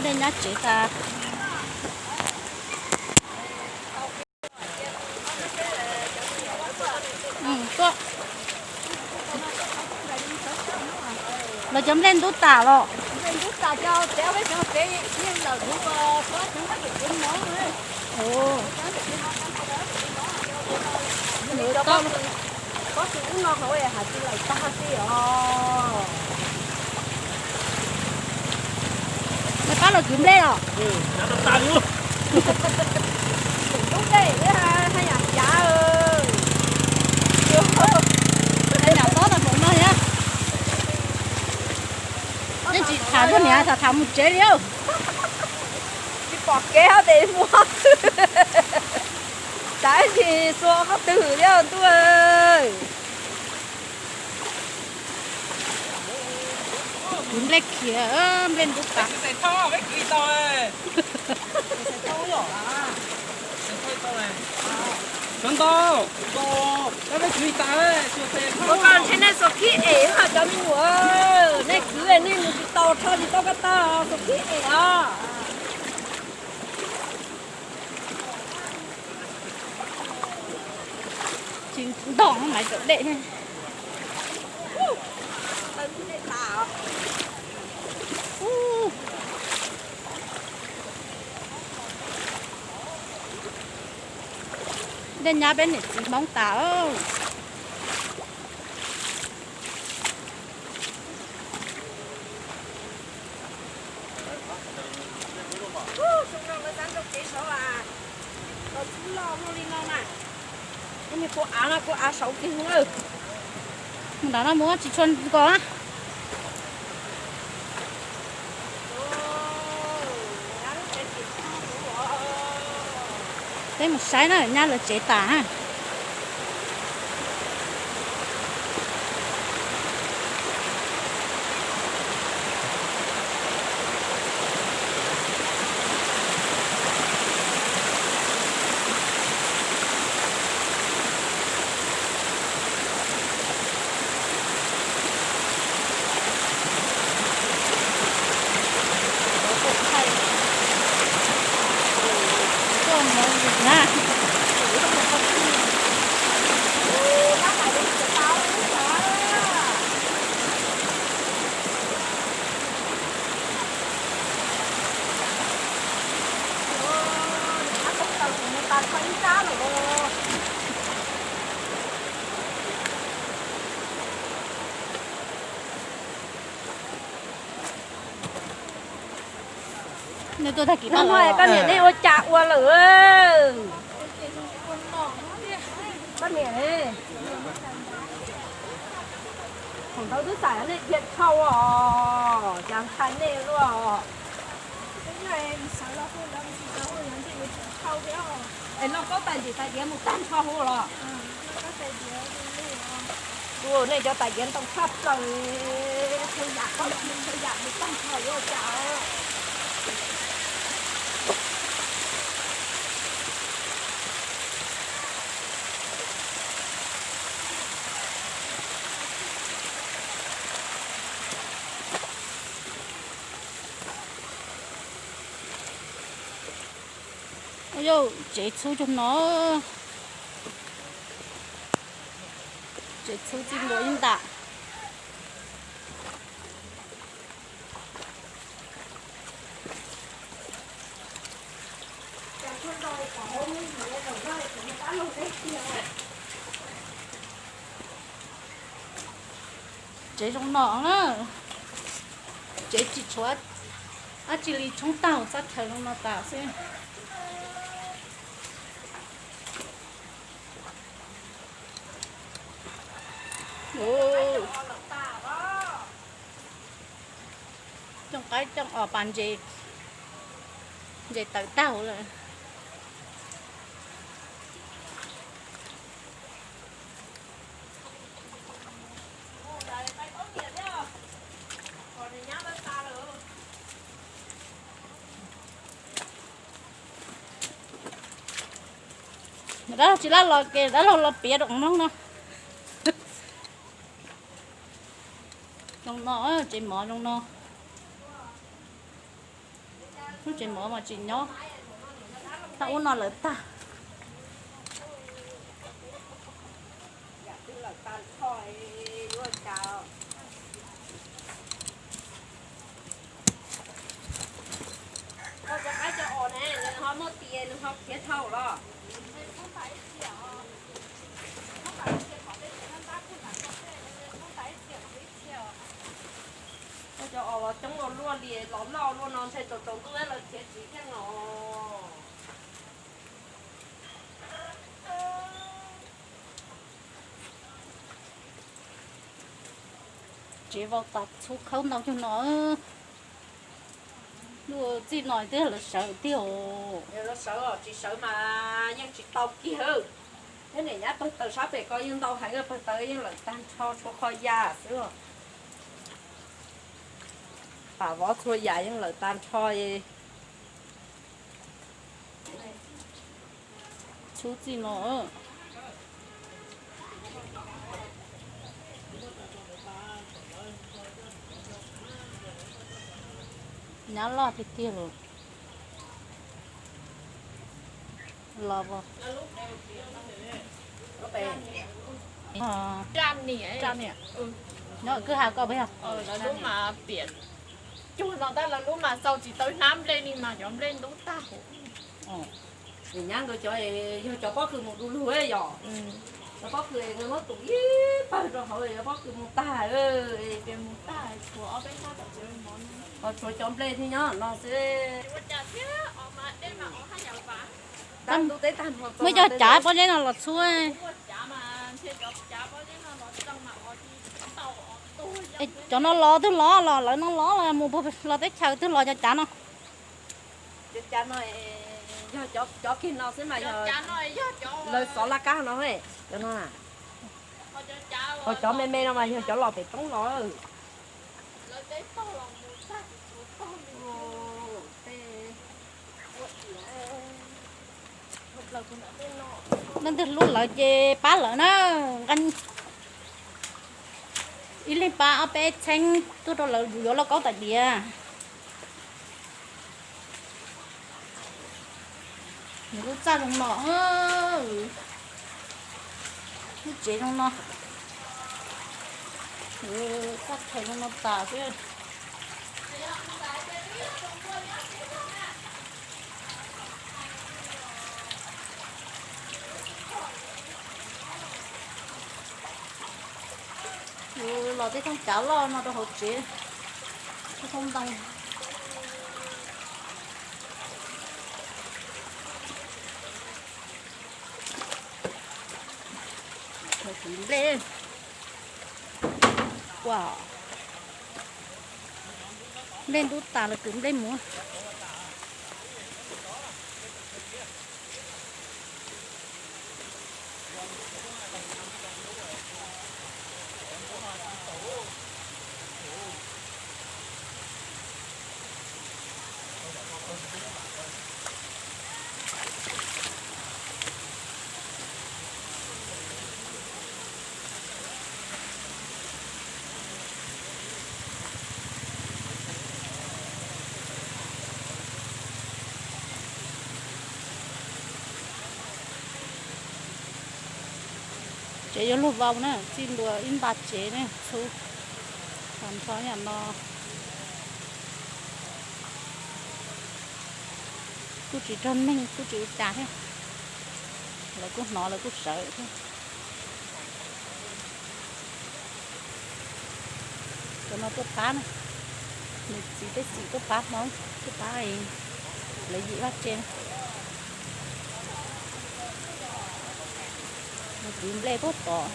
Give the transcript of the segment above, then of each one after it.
Dej nyab tsev tas. Tuaj. Lawv cov nplej ntub tas los? Pob kws ub no hauv has tsis lawm tag tij os. Nws pab los kwv nplej los? Lub nplej haj yam xyav. Nyam tob tas npaum no thiab. Nej tsis tham luag niam, tham tham mus tsev li. Tsis pom kev hos tes muab xwb. Xav tsis xua qhov twg thiab ntuj. Kwv nplej khiav, nplej ntub tas. Ua koj ntshe nej xuas khib es hos cov me nyuam, nej kwv nej mus tsis tau rho tsis tau koj tag xuas khib es os. Tsis ntog maiv tawm dej thiab. Dej nyab peb niam txiv Hmoob tas. Mus nram no mus tsis tshua nkaus na. Peb mus saib na, nyab lawv tsev tas. Nej tuaj tag kis no koj niam nej ua cas ua lawm? Koj niam, thaum ntawd twb xav nej dhia dhau os, cas ntshai nej luaj. Es noj koj tais ntim tais diav mus tag nrho huv los? Ua nej cov tais diav ntau tshaj plaws, txhua yam koj txhua yam mus tag nrho yuav ua cas. Yauj, tsev txhub tug no. Tsev txhub txij ntua ib ntam. Tsev zoo no na, tsev tsis tshuav dab tsi li, tshoob tag txhab chaw zoo no tas xwb. Cooj qaib cooj os pas ntses, ntses tawm tag lawm. Dab laug tsis laj los ke, dab laug los piav rau mloog no. Zoo no, tsev mov zoo no. Tsev mov mas tsis nyob, tau ub no lawv tag. Cov qaib cov os ne, nws ho muaj tias nws ho khiav dhau los. Cov os los coob ua luaj li, los noj luaj no ntshe tsaus tsaus ntuj lawv khiav tsis thiab no. Tsev vau tas txhub khawb ntau cuag no. Lub txij no twb lawv sawv tiag. Lawv sawv os, tsis sawv mas yeej tsis tau kiag. Thiab niam nyab pawg taws sab pem ko yeej ntau heev, pawg taws yeej lawm tag nrho, tshuav qhov ya xwb. Pam vov txhua yam yeej lawm tag nrho. Txhub txij no. Nyab loj tiag tiag los. Los. Nyob kwj ha koj peb. Lawv lub mas piam cuag no tab lawv lub mas xau tsis tau hnab nplej li mas cov nplej ntub tag. Nyab nkawd cov yog cov pob kws mus du lug yom. Cov pob kws nkawd muab tus ib pawg rau hauv, cov pob kws mus tag. Mus tag, tshuav ob peb hnab tom tsev mov, ho tshuav cov nplej thiab nyob no xwb. Muab cov cav pob zeb no los txhub. Cov no los twg los, los lawv no los los mus puag los teb chaws twg los cov cav no. Cov cav no yog cov kiag no xwb mas yog lawv xov laj kab no. Cov no, ho cov me me no mas yog cov los pem roob los. Leej twg hlub lawv ces pab lawv na. Ib leeg pab ob peb txheeb tuaj rau lawv yuav lauj kaub tais diav. Nws kuj txaj zoo no, lub tsev zoo no, txaj khev zoo no tas xwb. Los tej thooj cav loj no rau hauv tsev, tej thooj ntoo. Kwv nplej, ua nplej ntub tas lawv kwv nplej mus. Tsev yuav luag vau na, txij ntua ib nta tsev ne, txhub tag nrho yam no. Kuj tsis raug neeg, kuj tsis ua cas thiab. Lawv kuj hnov lawv kuj sawv thiab. Cov no tuaj pab na, nws txiv tej xim tuaj pab Hmoob, tuaj pab lawv yim vaj tsev. Nws kwv nplej puag tod.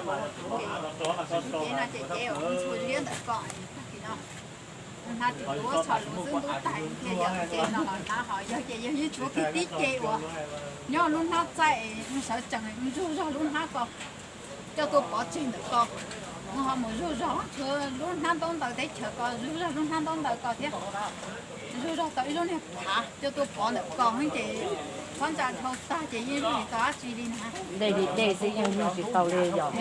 Ces no ces ces ua ntxhua liab ntawm ko, tag kis no hnab tsis tuav txhos lus xwb, ntub tag thiaj yog ces no los hnab, ho yog ces yog yeej tshuav kiag tib ce uas nyob lub hnab txaij, sawv tsees zuj zog lub hnab ko, coj tuaj pov tseg ntawm ko, ho mus zuj zog tshuav lub hnab ntaub ntawv teb chaws ko, zuj zog lub hnab ntaub ntawv ko thiab, zuj zog tau ib lub niag phav coj tuaj pov ntawm ko ces phab ntsa dhau tag ces yeej zuj tsis tau dab tsi li na. Dej li dej xwb yeej zuj tsis tau li yog.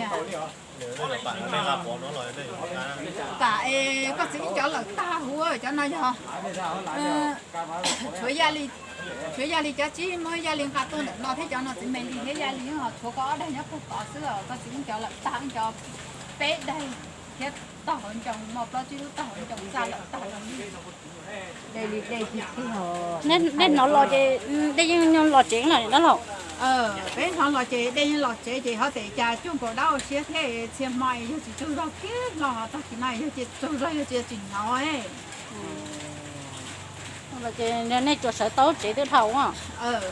Pam es koj txiv ib cov lawm tag huv, cov no yog tshuav yaj li, tshuav yaj li cov tsib muab yaj li nqa tuaj ntawm no thiab, cov no txiv me li thiab yaj li ho tshuav koj ob daig nyob puag tod xwb os. Koj txiv ib cov lawm tag, ib cov peb daig thiab tag hauv ncoo, muaj plaub tsib lub tag hauv ncoo txaj lawm tag li. Dej hnov los ces dej yeej los tsev lawm dab laug. Peb hnov los ces dej yeej los tsev ces ho tes cas cuag nkaus dab ua siab thiab, txhia hmo yog tsis tsaug zog kiag hlo, tag kis no yog ces tsaug zog yog tsis tsis hnov. Los ces nej tsuas sawv tau tsev twb dhau.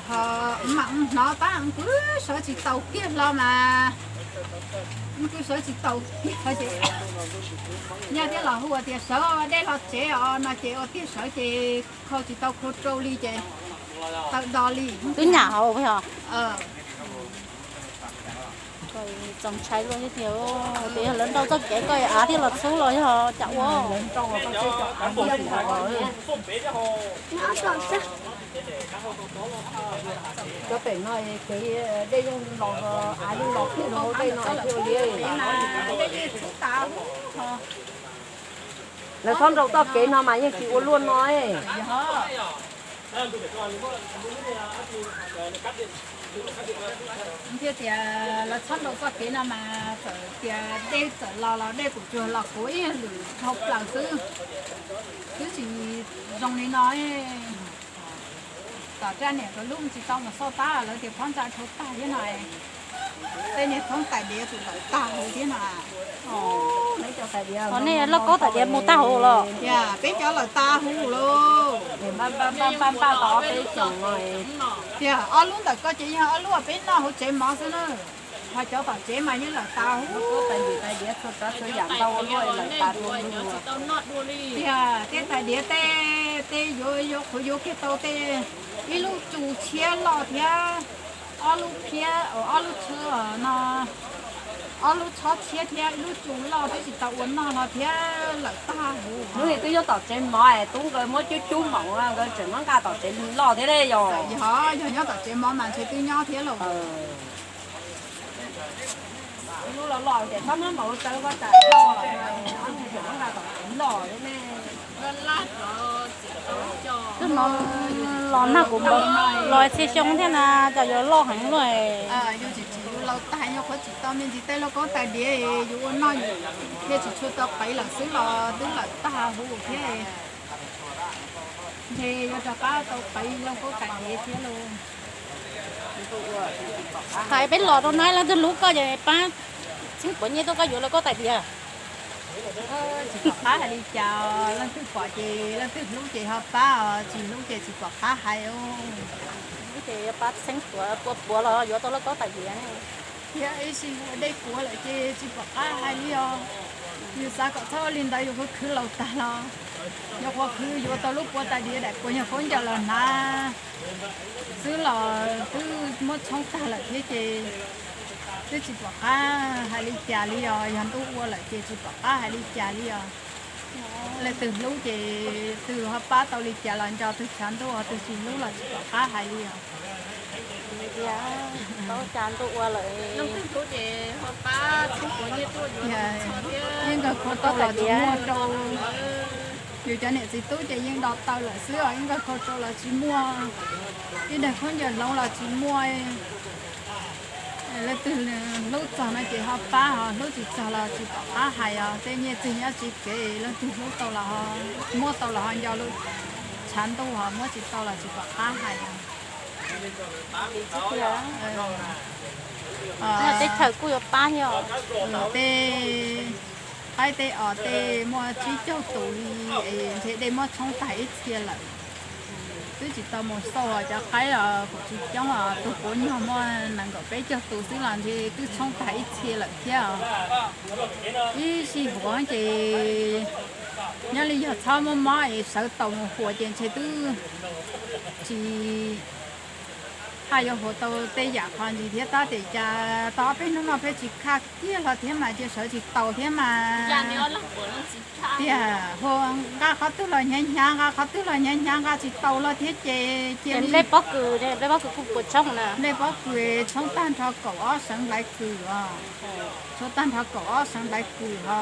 Ho mam hnov tab, kuv sawv tsis tau kiag hlo mas, kuv sawv tsis tau kiag ces nyaj thiaj los hu tias sawv dej los tsev os no ces ua tiag sawv ces khau tsis tau khau rau li ces tawm do li. Twb nyam hauv os. Txaus ntshai luaj tiag, ces yog lawv nrau txoj kev koj av thiaj los txhub los yog cas ua. Cov pem no kev dej yeej los, av yeej los kiag rau hauv tej no thiaj li. Lawv txhob nrau txoj kev no mas yeej tsis ua luaj no. Thiaj tias lawv txhob nrau txoj kev no mas txawm tias dej txawm los los dej kuj tsuas los kuv ib lwm dhau plaws xwb, twb tsis zoo li no. Tom raj niam nkawd lub tsis tau mus xauj tab lawv tias phab ntsa dhau tag thiab no. Tej niag thoob tais diav kuj lawm tag huv thiab no. Os, nej lauj kaub tais diav mus tag huv los? Yog peb cov lawm tag huv lauj. Tias ob lub ntawm ko ces yog ob lub peb noj hauv tsev mov xwb na. Ho cov tom tsev mas yeej lawm tas huv. Tiag, tej tais diav tej, tej yuav yuav qhuav yuav kiag tau tej ib lub tsu tshiab loj thiab ob lub phiab, ob lub tshab no, ob lub tshob tshiab thiab ib lub tsu loj twb tsis tau ua noj hlo thiab lawm tag huv. Hnub ib twb nyob tom tsev mov es tub nkawd muab cub cub maum nkawd tseem muab nqa tom tsev loj thiab ne yog. Yog, yog nyob tom tsev mov mas ntshe twb nyob thiab lauj. Lub los los ces txhob muab maum tsawv ko tas loj, tseem muab nqa tom tsev loj thiab ne. Twb no los nag kuv npaum los txhia xyoo thiab na, cas yuav loj heev luaj. Yus tsis tsim yus laus tag, yog qhuav tsim tau me ntsis tej lauj kaub tais diav yus ua noj yus thiaj tsis tshua tau qev lawm xwb los twb lawm tag huv thiab. Ntshe yuav rov qab tau qev lauj kaub tais diav thiab lauj. Hais peb los rau na, leej twg hlub koj ces pab txheeb puav nyiaj tuaj koj yuav lauj kaub tais diav. Tsis pom qab hais li cas, leej twg pom ces leej twg hlub ces ho pab os, tsis hlub ces tsis pom qab hais. Hlub ces pab txheeb puav pua puav los yuav tau lauj kaub tais diav. Thiab ib sij ua dej kuav lawm ces tsis pom qab hais li os. Yus xav kom txhob ua li ntawd yus khwv khwv laus tag los, yog qhuav khwv yuav tau lub puav tais diav daim puav nyuag khaub ncaws los hnav xwb los twb muab tshoob tag lawm thiab ces twb tsis pom qab hais li cas li os. Yog ntuj ua lawm ces tsis pom qab hais li cas li os. Leej twg hlub ces twg ho pab tau li cas los nco twg tshav ntuj, twg tsis hlub los tsis pom qab hais li os. Tias tau cas ntuj ua lawm. Yeej nkawd khuav tau los tsis muaj rau. Yus cov niam txiv tub ces yeej do taw lawm xwb os, yeej nkawd khuav tau los tsis muaj. Ib daig khaub ncaws hloov los tsis muaj. Leej twg hlub txog no ces ho pab, ho hlub tsis txog los tsis pom qab hais os. Tej nyiaj txiag nyob tsis kev, leej twg hlub tau los ho muab tau los ho nco lub tshav ntuj, ho muab tsis tau los tsis pom qab hais os. Tej chaw kuj yuav pab thiab os. Tej qaib tej os tej muaj tsib caug tus li es ntshe dej muab tshoob tag ib txhia lawm. Twb tsis tau mus xauj cov qaib los kuv tsis coob os, tus puav nyuag muaj nees nkaum peb caug tus xwb los ntshe twb tshoob tag ib txhia lawm thiab os. Ib sij huam ces nyob li yog txhob muaj mob es sawv tau mus huas ces ntshe twb tsis haj yuav huas tau tej yam qhov ntsis thiab tab tes cas tau ob peb hnub no peb tsis khaj kiag hlo thiab mas cia sawv tsis tau thiab mas. Tiag, hu nqa qhov twg los hnyav hnyav, nqa qhov twg los hnyav hnyav, nqa tsis tau los thiab ces cia li nplej pob kws, nplej pob kws kuj puas tshoob na. Nplej pob kws tshoob tag nrho kaum ob seev hlais kws os. Tshoob tag nrho kaum ob seev hlais kws ho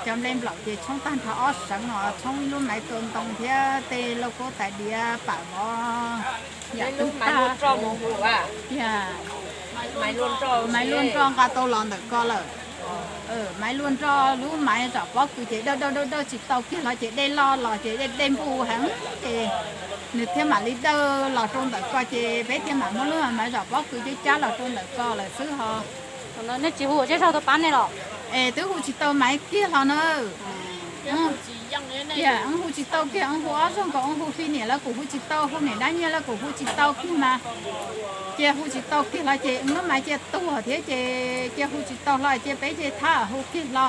cov nplej nplaum ces tshoob tag nrho ob seev os, tshoob ib lub maiv kaus ntoo thiab tej lauj kaub tais diav pam vov yam twb tag. Tiag, maiv luaj nroj nqa tau los ntawm ko lawm. Maiv luaj nroj lub maiv zom pob kws ces dawj dawj dawj dawj tsis tau kiag los ces dej loj los ces dej npuj heev ces nws thiaj mam li dawj los rau ntawm ko ces peb thiaj mam muab lub maiv zom pob kws cab cab los rau ntawm ko lawm xwb ho. Nej tsis hu zej zog tuaj pab nej los? Es twb hu tsis tau maiv kiag hlo na. Tias wb hu tsis tau kiag, wb hu ob zaug nkaus, wb hu Fij Niam los kuj hu tsis tau, hu niam dab nyiaj los kuj hu tsis tau kiag mas. Cia hu tsis tau kiag los ces wb lub maiv cia tuag thiab ces cia hu tsis tau hlo cia peb ces thab hu kiag hlo.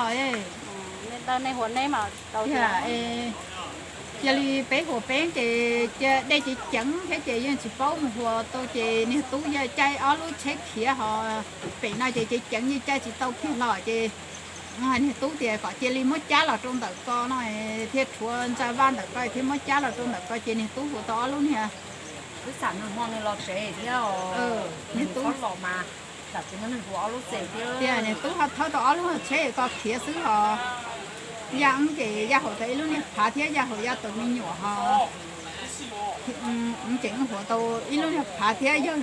Cia li peb huas peb ces cia dej ceev ceev thiab ces yeej tsis paub mus huas tau ces niag tub caij ob lub tsheb khiav ho pem no ces ceev ceev yeej caij tsis tau kiag hlo ces niag tub tias kom cia li muab cab los rau ntawm ko no thiaj rhuav ntsa vaj ntawm ko thiaj muab cab los rau ntawm ko ces niag tub huas tau ob lub niag. Wb xam nws hmo nws los tsev thiab, niag tub los mas xam tsis muab nws huas ob lub txes thiab. Tias niag tub ho thawb tau ob lub tsheb ko khiav xwb ho. Yaj wb ces yaj haum tau ib lub niag phav thiab yaj haum yaj tus me nyuam ho. Wb ces wb huas tau ib lub niag phav thiab yog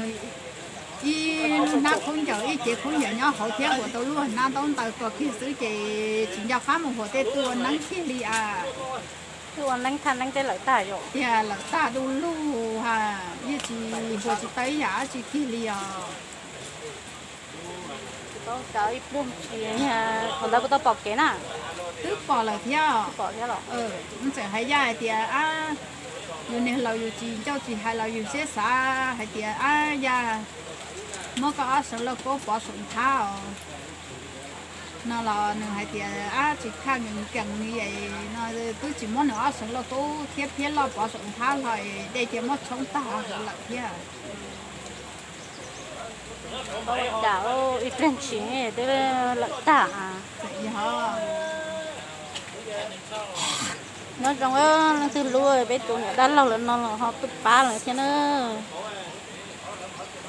ib lub hnab khaub ncaws ib cev khaub ncaws nyob hauv thiab huas tau lub hnab ntaub ntawv ko kiag xwb ces tsis nco qab mus huas tej twb ua neeb kiag li a. Twb ua neeb thaj neeb tej lawm tag yom. Tias lawm tag du lug ha, yeej tsis huas tsis tau ib yam dab tsi kiag li os. Tsis paub cas ib pliag tsis, thaum ntawd kuv tau pom kev na. Twb pom lawm thiab. Pom thiab los? Wb txawm hais Yaj hais tias, ab, yus niag laus yus tsis ncauj tsis hais los yus siab xav hais tias, ab Yaj, muab koj ob seev lauj kaub pov saum nthab os. No los nws hais tias, ab, tsis khaj nkees nkees li no, twb tsis muab nws ob seev lauj kaub thiab phiab loj pov saum nthab hlo es dej cia muab tshoob tag lawm thiab. Cas ib pliag ntshis twb lawm tag. Nyob zoo leej twg hlub peb tus niam dab laug lawm no los ho tuaj pab lawm thiab na.